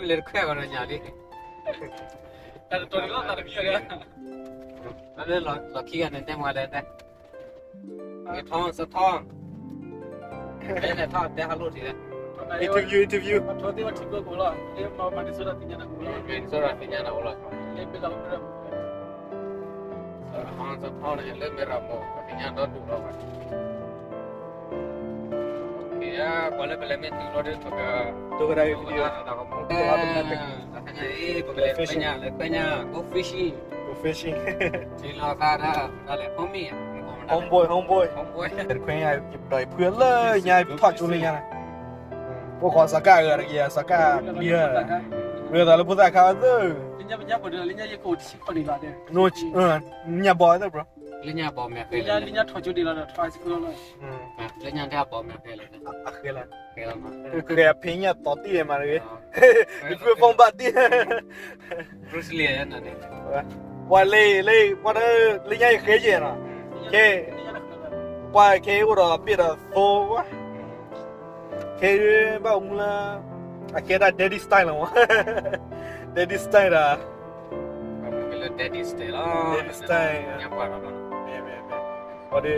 လဲၤတခွဲးဂီၤဒီးညၣ်လံ, တၢ်တတီၤလီၤသးတမံၤဒီး, လၢလီၤခံဂၤန့ၣ်တဲမၤလဲၣ်တဲ, ကထီစထီ, တဲလဲၣ်ထီတဲဟးလိၣ်ထံလဲၣ်, interview interview, ထီသ့ၣ်ဝဲထံကျိကိးလီၤ, မၤမၤဒ်သိးဒီးသ့ၣ်ညါနၤကိးလီၤ, မၤဒ်သိးဒီးသ့ၣ်ညါနၤအိၣ်လီၤ, လၢပလီၤ ဟီစထီန့ၣ် လၢမဲရၤမိၢ် ပသ့ၣ်ညါဒီဒူၣ်လီၤဘၣ်, ပှၤလၢပလဲၤမ့ၢ်တုၤလီၤဒီး ပက တိၢ်ကဒါက့ၤ video, ပကလဲၤခွဲညါ လဲၤခွဲညါ go fishing, go fishing, လီၤသးဒၣ် homeboy, homeboy, တခွဲညါ ယပတီၢ်ယဖုလၢညါ ယပထီၣ်ကၠိလၢညါန့ၣ်, အိၣ်ဃီစးကါအဂၤတက့ၢ် စးကါလံဧၢ, ဝဲသးလၢဖိသၣ်ခါသၢ, ညၣ်ဘီသၢ bro, လၢညၣ်ဘီမ့ၢ်ဃဲလၢ, လၢညၣ်ထီၣ်ကၠိဒံးလီၤဒီး လၢညၣ်တၢ်ဘီမ့ၢ်ဃဲလၢ, အဃဲလၢ, ဃဲဖဲညၣ်တီတံၢ်မးတဂ့ၤ, ယဖုဖီဘၣ်တံၢ် Bruce Lee န့ၣ်, ပှၤလၢ လၢ ပှၤလၢညါယဃဲယဲၢ်နီၤ, ခဲ, ပှၤခဲအိၣ်ဒီးဘ့ၣ်ဒီးသိဝဲ, ခဲဘၣ်အိၣ်မူလၢ, အကဲဒၣ် daddy style လီၤမး, daddy style ဒီး, daddy style လီၤ, daddy style, ပှၤဒီး,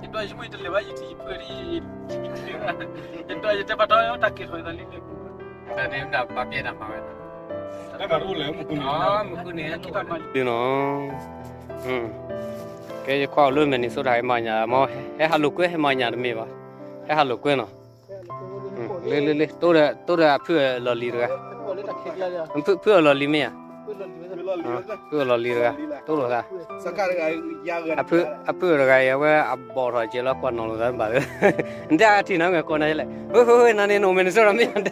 ယတဲယမ့ၢ်တလဲၤဘၣ်ယထံၣ်ယဖု, ယတဲယတဲပှၤတီတၢ်ကဲထီၣ်ယသးလံန့ၣ်, တၢ်န့ၣ်မ့ၢ်ဒၣ်ပာ်ပျဲတၢ်မၤဝဲ, မုၢ်ဃုန့ၣ်, မုၢ်ဃုန့ၣ်, ကဲယခွါအိၣ်လၢ Minnesota ဟဲမၤညၣ်, မ့ၢ်ဟဲဟးလိာ်ကွဲ ဟဲမၤညၣ်တမ့ၢ်ဘၣ်, ဟဲဟးလိာ်ကွဲနီၤ, လ့လ့လ့, တိၢ်ဒီးအဖုအလီၢ်လံၤတဂၤ, ဖုအလီၢ်လံၤမ့ၢ်ဧါ, ဖုအလီၢ်လံၤတဂၤ, တိၢ်လိာ်သး အဖုအတဂၤအံၤ အဝဲအဘီၣ်ထီၣ်ကဲလီၤ ကွၢ်နီၣ်လိာ်သးဘၣ်, နတဲအထံၣ်နၤမ့ၢ်ကိးနၤလဲၣ်, ဟိဟိ နၤန့ၣ်နအိၣ် Minnesota မ့ၢ်ဧ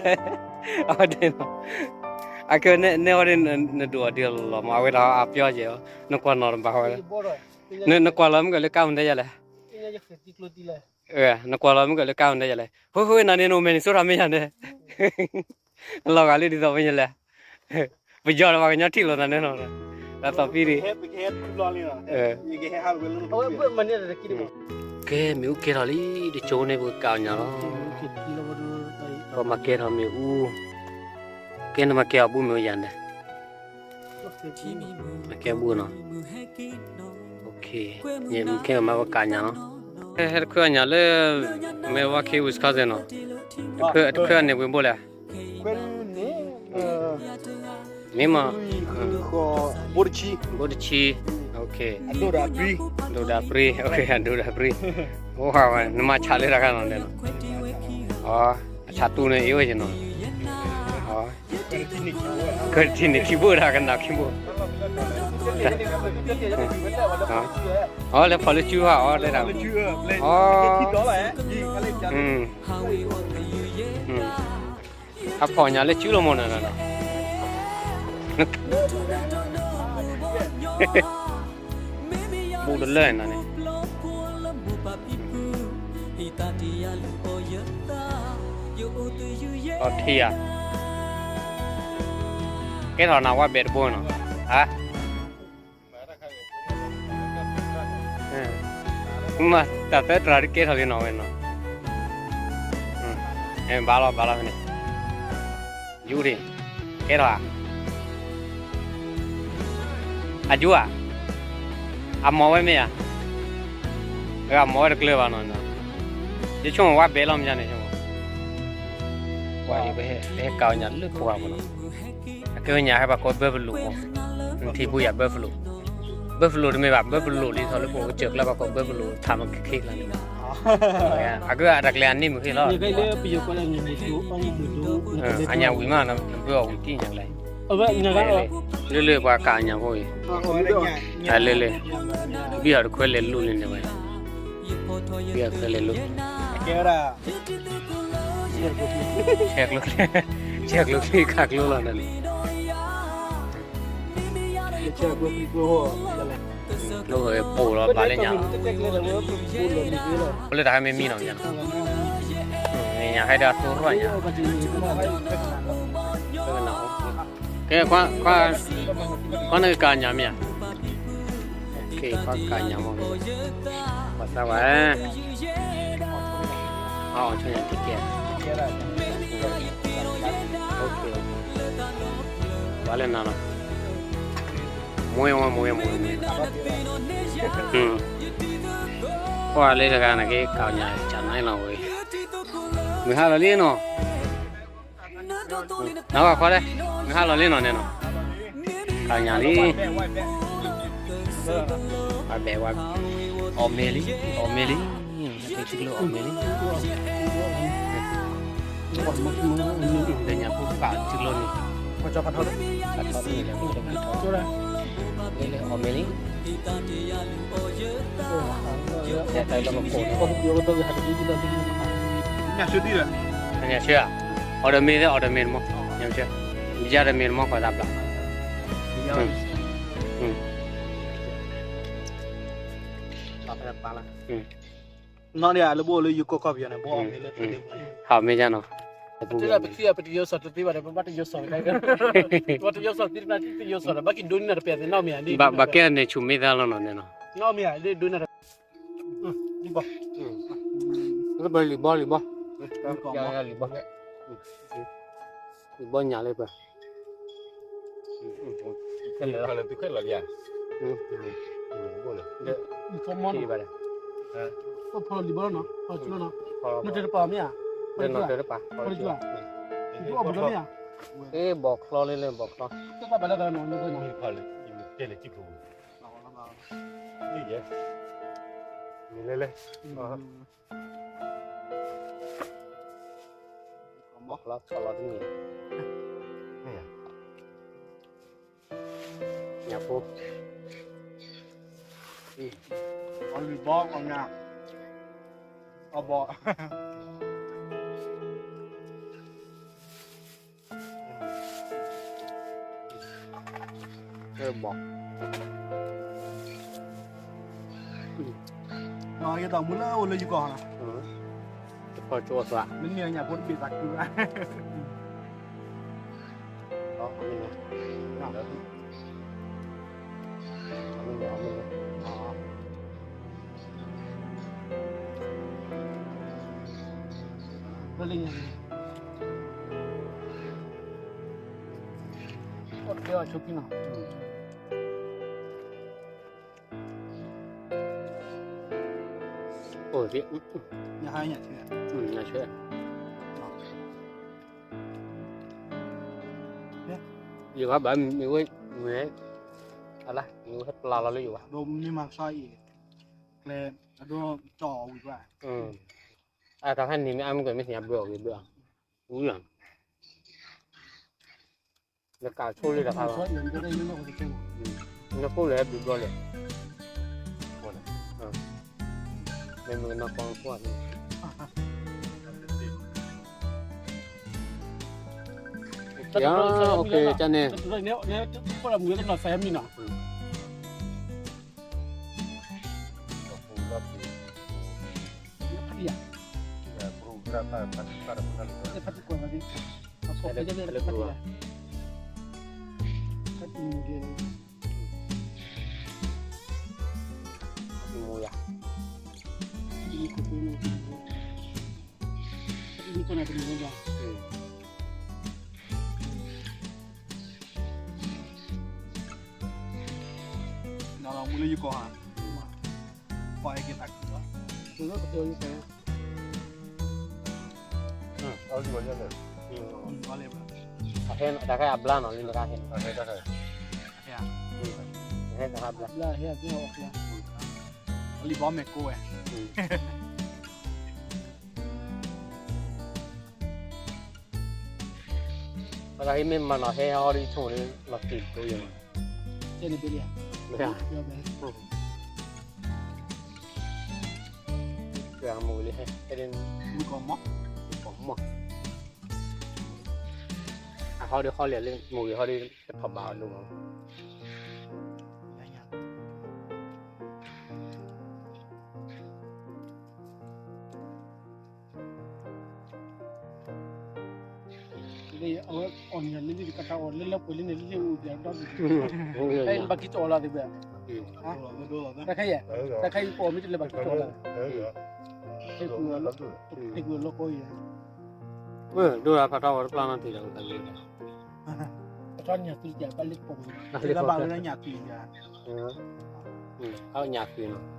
ါ, အကဲန့ၣ်အီၤဒ်နဒိၣ်အီၤဒ်လီၤမး အဝဲဒၣ်အပျီကဲအီၤ နကွၢ်နီၣ်တဘၣ်ဝဲ, နကွၢ်လီၤမ့ၢ်ကလၢကါမနုၤလဲၣ်, နကွၢ်လီၤမ့ၢ်ကလၢကါမနုၤလဲၣ်, ဟိဟိ နၤန့ၣ်နအိၣ် Minnesota မ့ၢ်ဧါန့ၣ် လီၤဂာ်လံဒ်သိးပညလဲၣ်, ပယီၤဒီးပှၤကညီထံၣ်လိာ်သးန့ၣ်နီၤ, လၢသီဖံဒံး, ကဲမ့ၣ်အူကဲထီၣ်လံ တကၠိန့ၣ်ပကကးအီၣ်ညၣ်လီၤ, ပမၤကဲထီၣ်မ့ၣ်အူ, ကဲနမၤကဲအီၣ်ဘူၣ်မ့ၣ်အူယၤန့ၣ်, မၤကဲဘူၣ်နီၤ, ခဲမၤပကးညၣ်လီၤ, ဟဲတခွဲအီၣ်ညၣ်လၢ Milwaukee Wisconsin နီၤ, တခွဲအီၣ်န့ၣ်ဝံၤဘိလဲၣ် မ့ၢ်မး, ဘိတဆံ, အဒိၣ်ဒၣ်ပြံ, အဒိၣ်ဒၣ်ပြံ, အိၣ်ဝဲ နမၤဆးလၢတၢ်ခါနီၤလဲၣ်နီၤ, အဆးတူန့ၣ်အ့ၣ်ဝဲနီၤ, ကထံၣ်န့ၣ်ခံဘိတၢ်ကနၣ်ခံဘိ, အလဲၤဖီၣ်လၢစုဟးအီၤလဲၤတၢ်, အဖီၣ်ညၣ်လၢစုလီၤမ့ၢ်နီၤ, ဘူးတလၢနီၤန့ၣ်, အီထံဧါ, ကဲထီၣ်နၤဝဲဘဲးတဘိနီၤ, ဟါ မ့ၢ်တၢ်သၢတြၢ်ဒ်ကဲထီၣ်လံနီၤဝဲနီၤ, ဘၣ်လီၤဘၣ်လီၤန့ၣ်, ယူၤဒံး, ကဲထီၣ်ဧါ, အယူၤဧါ, အမီၤဝဲမ့ၢ်ဧါ, အမီၤဝဲတကျၢၤဘၣ်နီၤ, ယဆိကမိၣ်ဝဲဘဲးလီၤမ့ၢ်န့ၣ်, ပှၤအံၤပဟဲကးအီၣ်ညၣ်လၢပှၢ်ပူၤနီၤ, အကဲဝဲညၣ်ဟဲပှၤကိး buffalo မး, နထံၣ်ဘူၣ်ယၤ buffalo, buffalo တမ့ၢ်ဘၣ် buffalo ဒ်သိးလၢပှၤကစၢၢ်ကျါပှၤကိး buffalo ထးမးခဲခဲကျါန့ၣ်, အကဲအတၢ်ကျဲၤအန့ၣ်မုၢ်ဃ့လီၤ, အညၣ်ဝံၤမး နဘၢအီၤဝံၤတံၢ်ညၣ်ကျဲၤ, လၢလၢပှၤကးညၣ်ဖိအံၤ, လၢလၢ, ဘံၣ်အီၤတခွဲလဲၤလိၣ်လံန့ၣ်ဝဲ, ဘံၣ်အီၤတခွဲလဲၤလိၣ်, ဆဲးကျိချံ, ဆဲးကျိချံ ခးကျိလီၤန့ၣ်, ကျိပိၢ်လီၤဘၣ်လၢညါလီၤ, လၢတၢ်ဟဲမ့ၢ်မံနီၤ, ညါဟဲဒၣ်သိၣ်ရၣ်ညါ, ကဲ, ခွါနကကးညၣ်မ့ၢ်ဧါ, ခွါကးညၣ်မ့ၢ်, ပှၤသးဝဲ, အီၤဆိညါတကဲ, အိၣ်ခိး, လဲၣ်နၤလီၤ, မူဝဲမူဝဲမူဝဲမူဝဲ, ကွၢ်လၢတဂၤန့ၣ်က့ၤ ကၢ်ညါကၢ်နါလီၤဝဲ, မုၢ်ဟါလီၤလံနီၤ, နၢ်ဝဲခွါလဲၣ်, မုၢ်ဟါလီၤလံနီၤန့ၣ်နီၤ, ကၢ်ညါလံ, ဝဲဘဲးဝဲ, အီၣ်မ့ၤလံ, အီၣ်မ့ၤလံ, ထံကျိအီၣ်မ့ၤလံ. လၢညါဖိကးထံကျိန့ၣ်, ကးထီၣ်န့ၣ်လဲၣ်, လၢအီၣ်မ့ၤလံ, ယတၢ်လၢကကိးန့ၣ်, ညါဆၢ, အီၣ်ဒီးမ့ၤသ့ၣ် အီၣ်ဒီးမ့ၤတမီၢ်, ညါဆၢ, ယၤဒီးမ့ၤတမီၢ် ကွၢ်သးဘျါ, နီၢ်ဒ်လၢဘိၣ်လၢယိၤကီၢ်ကီၢ်ပယီၤန့ၣ် ဘိၣ်အီၣ်မ့ၤလၢ ဟးမ့ၢ်ယါနီၤ, ပထံၣ်ပတယိၤစီၤတသ့ဘၣ်ဒီး ပဘၣ်တယိၤစီၤ, ပတယိၤစီၤသ့တဖၣ် တယိၤစီၤဒီး ဘၣ်က့ၤဒိနံၣ်နၤတပျၢ်သ့ၣ်နီၣ်မ့ၢ်ဧါ, ဘၣ်ကဲန့ၣ်ဆူၣ်မ့ၢ်သါလီၤနီၤန့ၣ်နီၤ, နီၣ်မ့ၢ်ဧါ, ဒိနံၣ်နၤတပျၢ်, လံၤဘီ, လံၤဘီ, လံၤဘီညါလၢပှၤ ခဲလၢာ်လီၤ, ခဲလၢာ်လီၤ, ဖီမီၢ်, ဖီလီၤလံၤဘီလီၤနီၤ, ဖီလီၤနီၤ, နတတပာ်မ့ၢ်ဧါ, နတတပာ်, ဖီလီၤ, ဘီၣ်ချီလၢလၢ ဘီၣ်ချီ, တၢ်ဘၣ်လၢသးနီၤ, ဖီလီၤ, လဲၤလဲၤ, ဘီၣ်ချီ, ဖီလီၤတမ့ၢ် ညၣ်ဖိ, အီၣ်လံၤဘီ, အီၣ်ညၣ်, အီၣ်ဘီ, ဘီ, ယသးမူလၢအိၣ်လၢယကီၢ်, တခီကၠိသး, မ့ၢ်န့ၣ်ညၣ်ဖိတဘ့ၣ်သးခုဘၣ် လၢလၢညါန့ၣ်, အိၣ်တကဲအီၤဆိကံနီၤ, အိၣ်သ့, ညါဟါညါဆဲ, ညါဆဲ, ယဘၣ်မ့ၢ်ဝဲ, မ့ၢ်, အလါ, မ့ၢ်ဝဲဟဲပျၢ်လီၤလၢယဘၣ်, ဒိမ့ၢ်မၤကဆှီအံၤ, ကျဲ, အဒိကၠီအီၤဝံၤဘၣ်, အတၢ်ခါန့ၣ်မ့ၢ်အါမ့ၢ်ကွဲးမ့ၢ်သ့ၣ်ညါဘျၢအီၤဂ့ၤဘျၢအီၤ, ဝံၤလီၤ, လၢကးဆိလၢတၢ်ခါလီၤ, နကိၣ်လၢဟဲဘျုးဘျီလဲၣ်, မ့ၢ်မ့ၢ်ကနီၢ်ကီၢ်နခိၣ်န့ၣ် ယၤ, အိၣ်ခ့ ကန့ၣ်, နီၢ်လီၤမူလၢယကီၢ်ဧါ, ကွၢ်ဟဲက့ၤသးခုဘၣ်, အဟဲတၢ်ခါအဘျါနီၤ လံနကဟဲ, ဟဲတၢ်ခါဘျါ, လံဘီမဲာ်ကိးဝဲ ပှၤဂၤဟံးမ့ၢ်မၤနီၤ ဟဲအီၤဒီးဆိၣ်လၢလီၤတံၢ်တကိးယဲၢ်မး, ကဲန့ၣ်ဘ့ၣ်လံ, မူလၢဟဲ, မူကီၢ်မီၢ်, မူကီၢ်မီၢ်, အဟီဒီးဟီလၢ မူဂ့ၤဟီဒီး တထီၣ်ဘးအီၤဒိၣ်မး အဝဲအီၣ်န့ၣ် လၢလၢကတၢ်အီၣ်လၢလၢပှဲၤလံန့ၣ် လၢလၢအိၣ်ပျးဒီး ဘၣ်က့ၤကၠီလီၤသ့ၣ်ဘၣ်, တၢ်ခဲယဲၢ်, တၢ်ခဲယဲၢ်ပအီၣ်မ့ၢ်တလဲၤဘၣ်က့ၤကၠီလီၤ, ဟဲပူၤလီၤကီယဲၢ်, ဒိၣ်လၢဖးထီဝဲတပျၢ်နီတထံၣ်ဒီး တၢ်လၢ တၢ်ညၣ်သွံၣ်တကဲ ဘၣ်လ့ၣ်ပိာ်လၢဘၣ်ဝဲလၢညၣ်သွံၣ်ယါ, အညၣ်သွံၣ်နီၤ,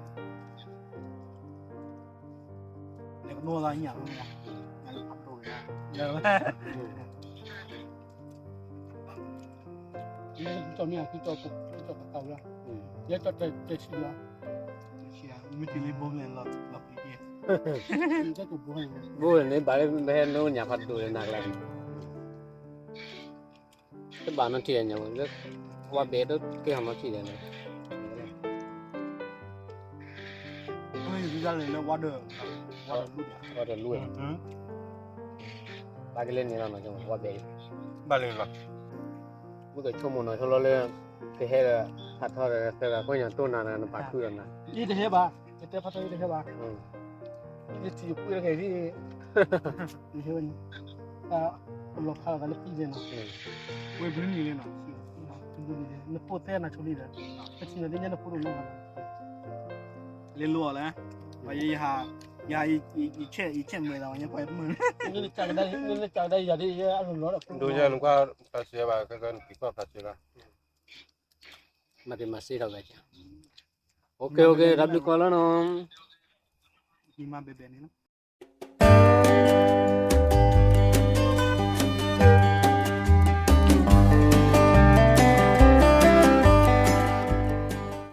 လဲၤကနိၣ်သးညၣ်လၢညၣ်, ကၠီၣ်မ့ၢ်အခံကၠီၣ်ကၠီၣ်ကၠီၣ်ဝဲ, ယဲကၠီၣ်တဲတဆံလီၤ, မ့ၢ်တလံဘိလဲၣ်လီၤ, ဘိန့ၣ်ဘၣ်လၢမဟဲနိၣ်ညၣ်ဖးဒိၣ်လၢနၤကျါန့ၣ် တဘၣ်နီထံၣ်ညါဝဲလၢ ဝါဘဲဒိၣ်ကဲဟီၣ်နီထံၣ်ဒီးန့ၣ်, ဝါဒၢၢ်လူၢ်န့ၣ်, ဘၣ်ကလဲၤန့ၣ်လီၤနီၤ ဝါဘဲ, ဘၣ်လၢလီၤ, မ့ၢ်ကဆိကမိၣ်နီၤဆိလီၤလၢ ကဟဲဒီး ဖးထီဒီး သၢဂၤကိးညါတိၢ်နၤဒီး နပာ်ခုဒီးနၤ, ယတဟဲဘၣ်, ယတဲဖးထီယတဟဲဘၣ်, ယထံၣ်ယပှ့ၤတဂ့ၤ, ယဟဲဝဲန့ၣ်, လီၤဖးလီၤသးလၢပံၣ်လဲၣ်နီၤ, ဝဲဘျုးနံၤလၢနီၤ, နဖိသဲနၤဆိလံဒီး, ပထံၣ်နၤသ့ၣ်ညါနဖိဒိၣ်နီၤ, လဲၤလိအီၤလဲၣ်, ယဟး, ယဟး, ယဆဲးမုာ်သးဝဲညါပှၤမုာ်, နကကဒါယၤဒ်အလီၤလီၤဒီး ဒိယနကွၢ်ဖးစဲဘၣ် ကနကကွၢ်ဖးစဲလီၤ, မၤတမၤစ့ထီၣ်ဝဲ, OK OK တၢ်ဘျုးကီးလီၤနီၤ, မၤဘဲဘဲန့ၣ်လီၤ